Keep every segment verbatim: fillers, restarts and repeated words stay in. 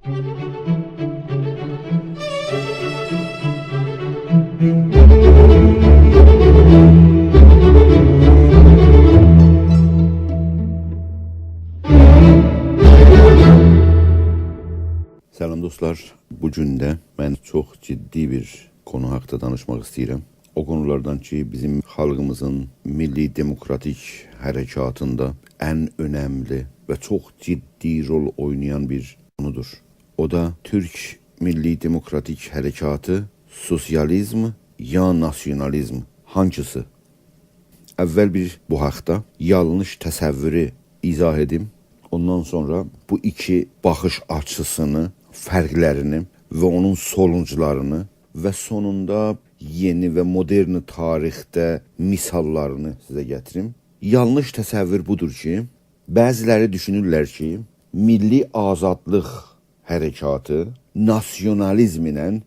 سلام دوستلار. بو گون ده من چوخ جدی بیر قونو حاقدا دانیشماق ایسته‌ییرم. او قونولاردان کی، بیزیم خالقیمیزین میللی دموکراتیک حرکاتیندا ان اؤنملی و چوخ جدی رول اوینایان بیر قونودور. او دا تورک میللی دموکراتیک حرکاتی، سوسیالیزم یا ناسیونالیزم، هانگیسی؟ اول بیر بو حاقدا یانلیش تصوورو ایضاح ائدیم. اوندان سونرا بو ایکی باخیش آچیسینی، فرقلرینی و اونون سونوجلارینی و سونوندا یئنی و مدرن تاریخده مثاللارینی سیزه گتیریم. یانلیش تصوور بودور کی، بعضی‌لری دوشونورلر کی، میللی آزادلیق حرکاتی ناسیونالیزم ایله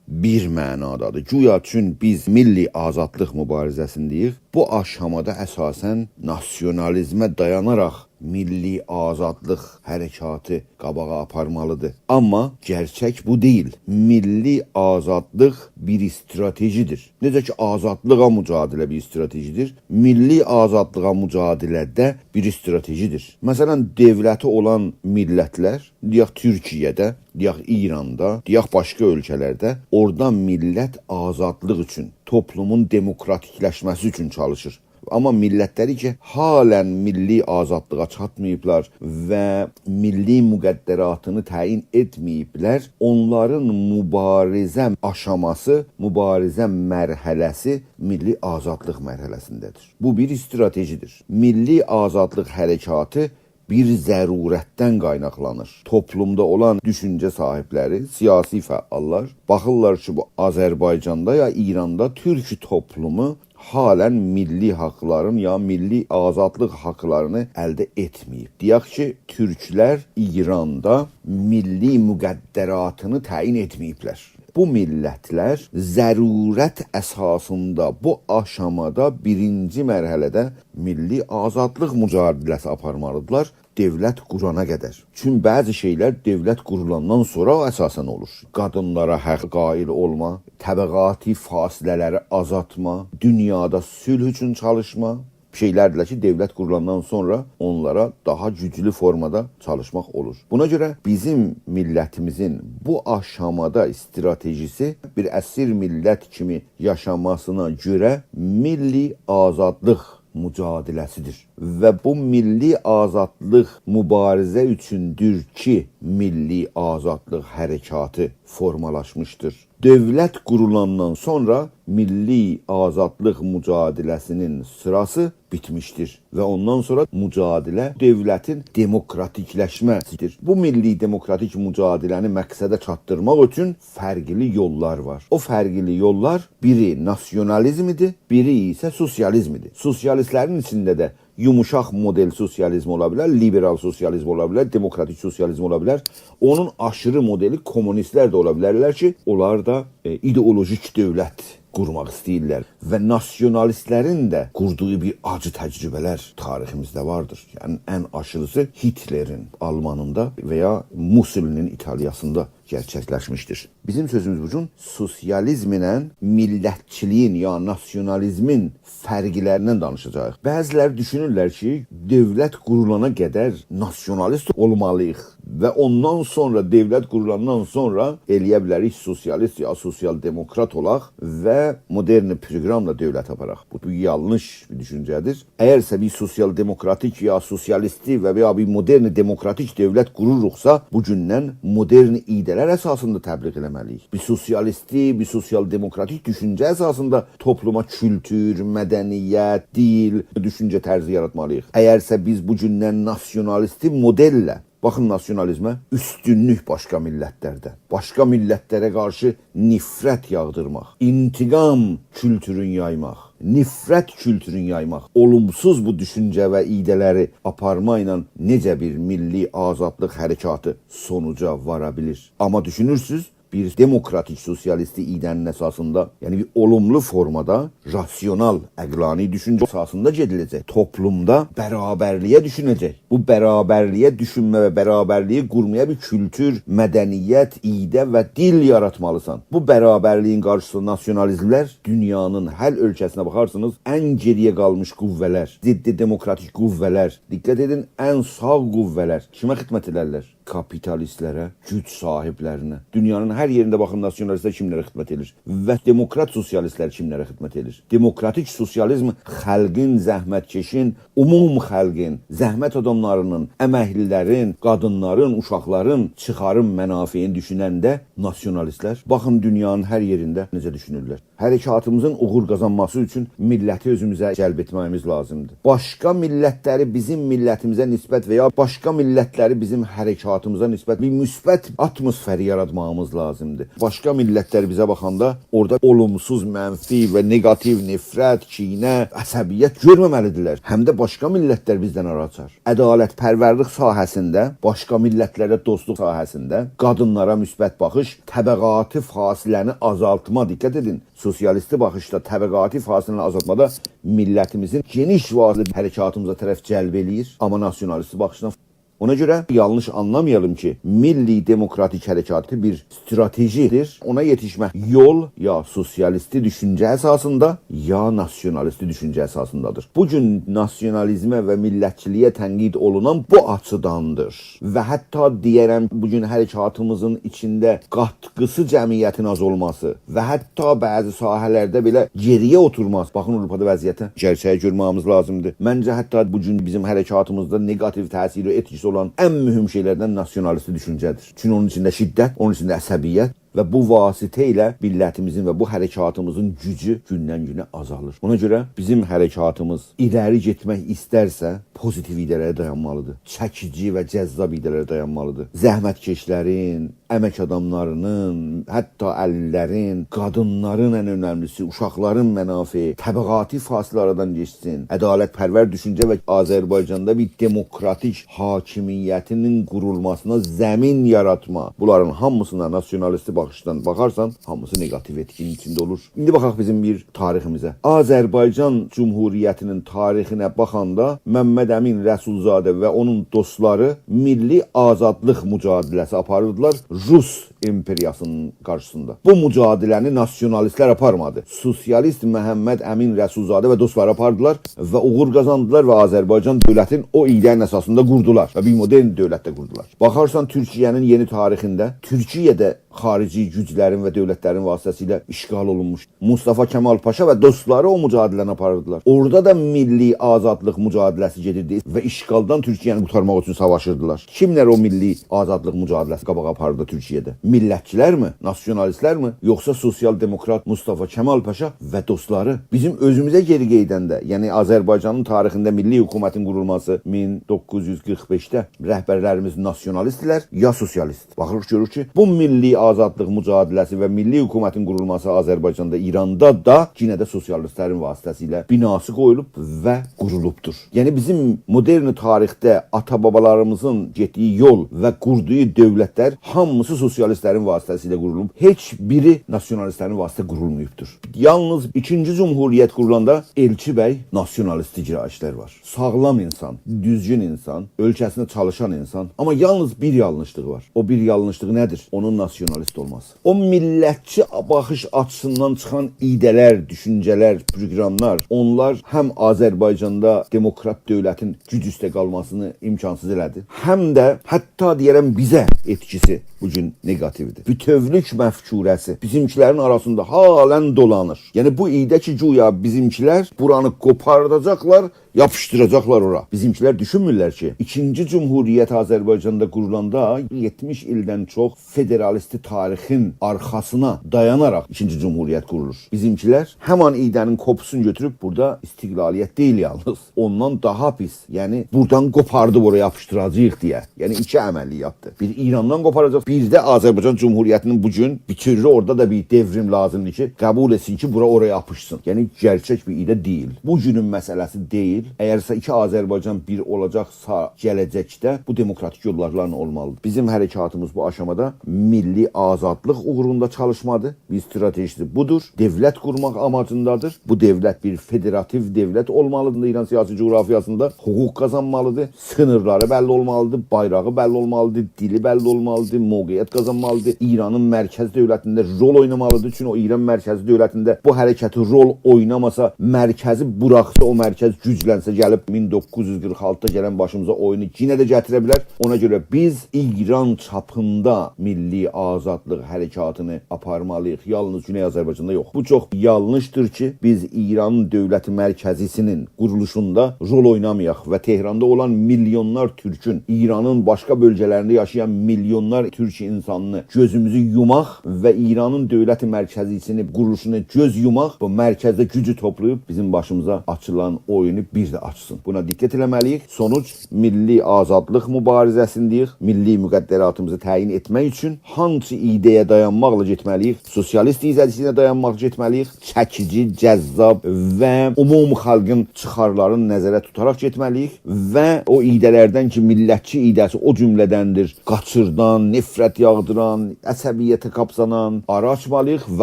بیر معنادادیر. گویا چون بیز میللی آزادلیق مبارزه‌سینده‌ییک، بو آشامادا اساساً ناسیونالیزمه دایاناراق میللی آزادلیق حرکاتی قاباغا آپارمالیدیر. آمما گئرچک بو دئییل. میللی آزادلیق بیر استراتژی‌دیر. نئجه کی، آزادلیغا مجادله بیر استراتژی‌دیر، میللی آزادلیغا مجادله ده بیر استراتژی‌دیر. مثلاً، دؤولتی اولان میللتلر، دئیک، تورکیه‌ده، دئیک، ایراندا، دئیک، باشقا اؤلکه‌لرده، اورادا میللت آزادلیق اوچون، توپلومون دموکراتیکلشمه‌سی اوچون چالیشیر. آمما میللتلری کی، حالاً میللی آزادلیغا چاتماییبلار و میللی مقدراتینی تعیین ائتمه‌ییبلر، اونلارین مبارزه آشاماسی، مبارزه مرحله‌سی میللی آزادلیق مرحله‌سینده‌دیر. بو بیر استراتژی‌دیر. میللی آزادلیق حرکاتی بیر ضرورتدن قایناقلانیر. توپلومدا اولان دوشونجه صاحیبلری، سیاسی فعاللار باخیرلار کی، بو آذربایجاندا یا ایراندا تورک توپلومو حالاً میللی حاقلارین یا میللی آزادلیق حاقلارینی الده ائتمه‌ییب. دئیک کی، تورکلر ایراندا میللی مقدراتینی تعیین ائتمه‌ییبلر. بو میللتلر ضرورت اساسیندا بو آشامادا بیرینجی مرحله‌ده میللی آزادلیق مجادله‌سی آپارمالیدیرلار، دؤولت قورانا قدر. چون بعضی شئیلر دؤولت قورولاندان سونرا اساساً اولور. قادینلارا حاق قائل اولما، طبقاتی فاصله‌لری آزالتما، دونیادا صلح اوچون چالیشما، شئیلردیرلر کی، دؤولت قورولاندان سونرا اونلارا داها گوجلو فورمادا چالیشماق اولور. بونا گؤره بیزیم میللتیمیزین بو آشامادا استراتژی‌سی بیر اسیر میللت کیمی یاشاماسینا گؤره میللی آزادلیق مجادله‌سی‌دیر. و بو میللی آزادلیق مبارزه اوچوندور کی، میللی آزادلیق حرکاتی فورمالاشمیشدیر. دؤولت قورولاندان سونرا میللی آزادلیق مجادله‌سی‌نین سیراسی بیتمیشدیر و اوندان سونرا مجادله دؤولتین دموکراتیکلشمه‌سی‌دیر. بو میللی دموکراتیک مجادله‌نی مقصده چاتدیرماق اوچون فرقلی یوللار وار. او فرقلی یوللار بیری ناسیونالیزم ایدی، بیری ایسه سوسیالیزم ایدی. سوسیالیستلرین ایچینده ده یوموشاق مدل سوسیالیزم اولا بیلر، لیبرال سوسیالیزم اولا بیلر، دموکراتیک سوسیالیزم اولا بیلر. اونون آشیری مدلی کومونیستلر ده اولا بیلرلر کی، اونلار دا، ائ، ایدئولوژیک دؤولت قورماق ایسته‌ییرلر. و ناسیونالیستلرین ده قوردوغو بیر آجی تجربه‌لر تاریخیمیزده واردیر. یعنی، ان آشیریسی هیتلرین آلمانیندا و یا موسولینین ایتالیاسیندا گئرچکلشمیشدیر. بیزیم سؤزوموز بو گون سوسیالیزم ایله میللتچیلیگین یا ناسیونالیزمین فرقلریندن دانیشاجاغیق. بعضی‌لری دوشونورلر کی، دؤولت قورولانا قدر ناسیونالیست اولمالیییق و اوندان سونرا دؤولت قورولاندان سونرا ائلیه بیلریک سوسیالیست یا سوسیال دموکرات اولاق و مدرن پروگراملا دؤولت آپاراق. بو، بو یانلیش بیر دوشونجه‌دیر. اگرسه بیز سوسیال دموکراتیک یا سوسیالیستی و یا بیر مدرن دموکراتیک دؤولت قوروروقسا، بو گوندن مدرن ایده‌لر اساسیندا تبلیغ ائله‌مه‌لی‌ییک. بیر سوسیالیستی، بیر سوسیال دموکراتیک دوشونجه اساسیندا توپلوما کولتور، مدنیت، دیل، دوشونجه طرزی یاراتمالیییق. اگرسه بیز بو گوندن ناسیونالیستی مدلله، باخین ناسیونالیزمه، اوستونلوک باشقا میللتلردن، باشقا میللتلره قارشی نفرت یاغدیرماق، انتقام کولتورون یایماق، نفرت کولتورون یایماق، اولومسوز بو دوشونجه و ایده‌لری آپارما ایله نئجه بیر میللی آزادلیق حرکاتی سونوجا وارا بیلیر؟ آمما دوشونورسوز، بیر دموکراتیک سوسیالیستی ایده‌نین اساسیندا، یعنی بیر اولوملو فورمادا، راسیونال، عقلانی دوشونجه اساسیندا گئدیله‌جک. توپلومدا برابرلیگه دوشونه‌جک. بو برابرلیگه دوشونمه و برابرلیگی قورمایا بیر کولتور، مدنیت، ایده و دیل یاراتمالیسان. بو برابرلیگین قارشیسیندا ناسیونالیزملر دونیانین هر اؤلکه‌سینه باخارسینیز، ان گئری‌یه قالمیش قوه‌لر، ضد دموکراتیک قوه‌لر، دقت ائدین، ان ساغ قوه‌لر کیمه خدمت ائدرلر؟ کاپیتالیستلره، گوج صاحیبلرینه. دونیانین هر یئرینده باخین، ناسیونالیستلر کیملره خدمت ائدیر و دموکرات سوسیالیستلر کیملره خدمت ائدیر. دموکراتیک سوسیالیزم خالقین، زحمتکشین، عموم خالقین، زحمت آداملارینین، امکلیلرین، قادینلارین، اوشاقلارین چیخارین، منافعینی دوشوننده ناسیونالیستلر، باخین دونیانین هر یئرینده نئجه دوشونورلر. حرکاتیمیزین اوغور قازانماسی اوچون میللتی اؤزوموزه جلب ائتمه‌ییمیز لازیمدیر. باشقا میللتلری بیزیم میللتیمیزه نسبت و یا باشقا میللتلری بیزیم حرکاتیمیزا نسبت بیر مثبت آتموسفر یاراتماغیمیز لازیمدیر. باشقا میللتلر بیزه باخاندا اورادا اولومسوز، منفی و نگاتیو نفرت، کینه، عصبیت گؤرمه‌مه‌لیدیرلر. هم ده باشقا میللتلر بیزدن آرا آچار. عدالت‌پرورلیک ساحه‌سینده، باشقا میللتلره دوستلوق ساحه‌سینده، قادینلارا مثبت باخیش، طبقاتی فاصله‌نی آزالتما، دقت ائدین، سوسیالیستی باخیشدا طبقاتی فاصله‌نی آزالتمادا میللتیمیزین گئنیش واسطه حرکاتیمیزا طرف جلب ائله‌ییر، آمما ناسیونالیستی باخیشدان. اونا گؤره یانلیش آنلامایالیم کی، میللی دموکراتیک حرکاتی بیر استراتژی‌دیر. اونا یئتیشمک یول یا سوسیالیستی دوشونجه اساسیندا، یا ناسیونالیستی دوشونجه اساسیندادیر. بو گون ناسیونالیزمه و میللتچیلیگه تنقید اولونان بو آچیداندیر. و حتی دئیه‌رم، بو گون حرکاتیمیزین ایچینده قاتقیسی جمعیتین آز اولماسی و حتی بعضی ساحه‌لرده بئله گئری‌یه اوتورماسی. باخین، آوروپادا وضعیته، گئرچه‌یی گؤرمه‌ییمیز لازیمدیر. منجه، حتی بو گون بیزیم حرکاتیمیزدا نگاتیو تأثیری و ائتکیسی اولان ان مهم شئیلردن ناسیونالیستی دوشونجه‌دیر. چونکی اونون ایچینده شدت، اونون ایچینده عصبیت و بو واسطه ایله میللتیمیزین و بو حرکاتیمیزین گوجو گوندن گونه آزالیر. اونا گؤره بیزیم حرکاتیمیز ایره‌لی گئتمک ایسترسه، پوزیتیو ایده‌لره دایانمالیدیر. چکیجی و جذاب ایده‌لره دایانمالیدیر. زحمتکشلرین، امک آداملارینین، حتی علیلرین، قادینلارین، ان اؤنملیسی، اوشاقلارین منافعی، طبقاتی فاصله آرادان گئچسین، عدالت‌پرور دوشونجه و آذربایجاندا بیر دموکراتیک حاکمیتینین قورولماسینا زمین یاراتما. بونلارین هامیسینا ناسیونالیستی باخیشدان باخارسان، هامیسی نگاتیو ائتکی‌نین ایچینده اولور. ایندی باخاق بیزیم بیر تاریخیمیزه. آذربایجان جمهوریتی‌نین تاریخینه باخاندا ممد امین رسول‌زاده و اونون دوستلاری میللی آزادلیق مجادله‌سی آپاریردیلار روس ایمپریاسی‌نین قارشیسیندا. بو مجادله‌نی ناسیونالیستلر آپارمادی. سوسیالیست ممد امین رسول‌زاده و دوستلاری آپاردیلار و اوغور قازاندیلار و آذربایجان دؤولتین او ایده‌نین اساسیندا قوردولار و بیر مدرن دؤولت ده قوردولار. باخارسان تورکیه‌نین یئنی تاریخینده، تورکیه‌ده خاریجی گوجلرین و دؤولتلرین واسطه‌سیله اشغال اولونموش. مصطفی کمال پاشا و دوستلاری او مجادله‌نی آپاریردیلار. اورادا دا میللی آزادلیق مجادله‌سی گئدیردی و اشغالدان تورکیه‌نی قورتارماق اوچون ساواشیردیلار. کیملر او میللی آزادلیق مجادله‌سی قاباغا آپاریردی تورکیه‌ده؟ میللتچیلرمی؟ ناسیونالیستلرمی؟ یوخسا سوسیال دموکرات مصطفی کمال پاشا و دوستلاری؟ بیزیم اؤزوموزه گئری قئییدنده، یعنی آذربایجانین تاریخینده میللی حکومتین قورولماسی مین دوققوز یوز قیرخ بئشده، رهبرلریمیز ناسیونالیستدیلر یا سوسیالیست؟ باخیریق، گؤروروک کی، بو میللی آزادلیق مجادله‌سی و میللی حکومتین قورولماسی آذربایجاندا، ایراندا دا یئنه ده سوسیالیستلرین واسطه‌سیله بناسی قویولوب و قورولوبدور. یعنی بیزیم مدرن تاریخده آتا-بابالاریمیزین گئتدیگی یول و قوردوغو دؤولتلر هامیسی سوسیالیستلرین واسطه‌سیله قورولوب. هئچ بیری ناسیونالیستلرین واسطه قورولماییبدیر. یالنیز ایکینجی جمهوریت قورولاندا ائلچی بی ناسیونالیست اجرایشلر وار. ساغلام اینسان، دوزگون اینسان، اؤلکه‌سینده چالیشان اینسان. آمما یالنیز بیر یانلیشلیغی وار. او بیر یانلیشلیغی نه‌دیر؟ اونون ناسیونالیست اولماسی. او میللتچی باخیش آچیسیندان چیخان ایده‌لر، دوشونجه‌لر، پروگراملار، اونلار هم آذربایجاندا دموکرات دؤولتین گوج اوسته قالماسینی امکانسیز ائله‌دی، هم ده حتی دئیه‌رم بیزه ائتکیسی بو گون نگاتیودیر. بوتؤولوک مفکوره‌سی بیزیمکیلرین آراسیندا حالاً دولانیر. یعنی بو ایده کی، گویا بیزیمکیلر بورانی قوپارداجاقلار، یاپیشدیراجاقلار اورا. بیزیمکیلر دوشونمورلر کی، ایکینجی جمهوریت آذربایجاندا قورولاندا یئتمیش ایلدن چوخ فدرالیستی تاریخین آرخاسینا دایاناراق ایکینجی جمهوریت قورولور. بیزیمکیلر همان ایده‌نین کپی‌سینی گؤتوروب بورادا استقلالیت دئییل یالنیز، اوندان داها پیس، یعنی بورادان قوپاردیب اورا یاپیشدیراجاغیق دئیه. یعنی ایکی عملیاتدیر. بیر ایراندان قوپاراجاق، بیر ده آذربایجان جمهوریتی‌نین بو گون بوتؤولوک، اورادا دا بیر دئوریم لازیمدیر کی، قبول ائتسین کی، بورا اورا یاپیشسین. یعنی گئرچک بیر ایده دئییل. بو گونون مسئله‌سی دئییل. اگرسه ایکی آذربایجان بیر اولاجاقسا گله‌جکده، بو دموکراتیک یوللارلا اولمالیدیر. بیزیم حرکاتیمیز بو آشامادا میللی آزادلیق اوغروندا چالیشمادیر. بیر استراتژیسی بودور. دؤولت قورماق آماجیندادیر. بو دؤولت بیر فدراتیو دؤولت اولمالیدیر. ایران سیاسی جغرافیاسیندا حقوق قازانمالیدیر. سینیرلاری بللی اولمالیدیر، بایراغی بللی اولمالیدیر، دیلی بللی اولمالیدیر، موقعیت قازانمالیدیر. ایرانین مرکز دؤولتینده رول اوینامالیدیر. چونکی او ایران مرکزی دؤولتینده بو حرکتی رول اویناماسا، مرکزی بوراخسا، او مرکز گوجلنسه، گلیب مین دوققوز یوز قیرخ آلتیدا گلن باشیمیزا اویونو یئنه ده گتیره بیلر. اونا گؤره بیز ایران چاپیندا میللی آزادلیق حرکاتینی آپارمالیییق. یالنیز گونئی آذربایجاندا یوخ. بو چوخ یانلیشدیر کی، بیز ایرانین دؤولت مرکزی‌سینین قورولوشوندا رول اوینامایاق و تهراندا اولان میلیونلار تورکون، ایرانین باشقا بؤلگه‌لرینده یاشایان میلیونلار تورک اینسانینی گؤزوموزو یوماق و ایرانین دؤولت مرکزی‌سینین قورولوشونا گؤز یوماق، بو مرکزده گوجو توپلاییب بیزیم باشیمیزا آچیلان اویونو بیر ده آچسین. بونا دقت ائله‌مه‌لیییک. سونوج، میللی آزادلیق موباریزه‌سینده‌ییک. میللی مقدراتیمیزی تعیین ائتمک اوچون هانسی ایده‌یه دایانماقلا گئتمه‌لیییک؟ سوسیالیست ایده‌سینه دایانماق گئتمه‌لیییک؟ چکیجی، جذاب و عموم خالقین چیخارلارینی نظره توتاراق گئتمه‌لیییک و او ایده‌لردن کی، میللتچی ایده‌سی او جمله‌دندیر، قاچیردان، نفرت یاغدیران، عصبیته قاپسانان، آرا آچمالیییق و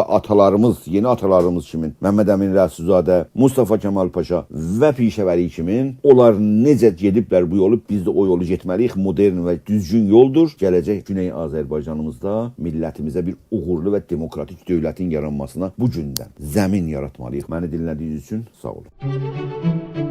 آتالاریمیز، یئنی آتالاریمیز کیمین ممد امین رسول‌زاده، مصطفی کمال پاشا و پیشه‌وری کیمین، اونلار نئجه گئدیبلر بو یولو، بیز ده او یولو گئتمه‌لیییک. مدرن و دوزگون یولدور. گله‌جک گونئی آذربایجانیمیزدا میللتیمیزه بیر اوغورلو و دموکراتیک دؤولتین یارانماسینا بو گوندن زمین یاراتمالیییق. منی دینله‌دیگینیز اوچون ساغ اولون.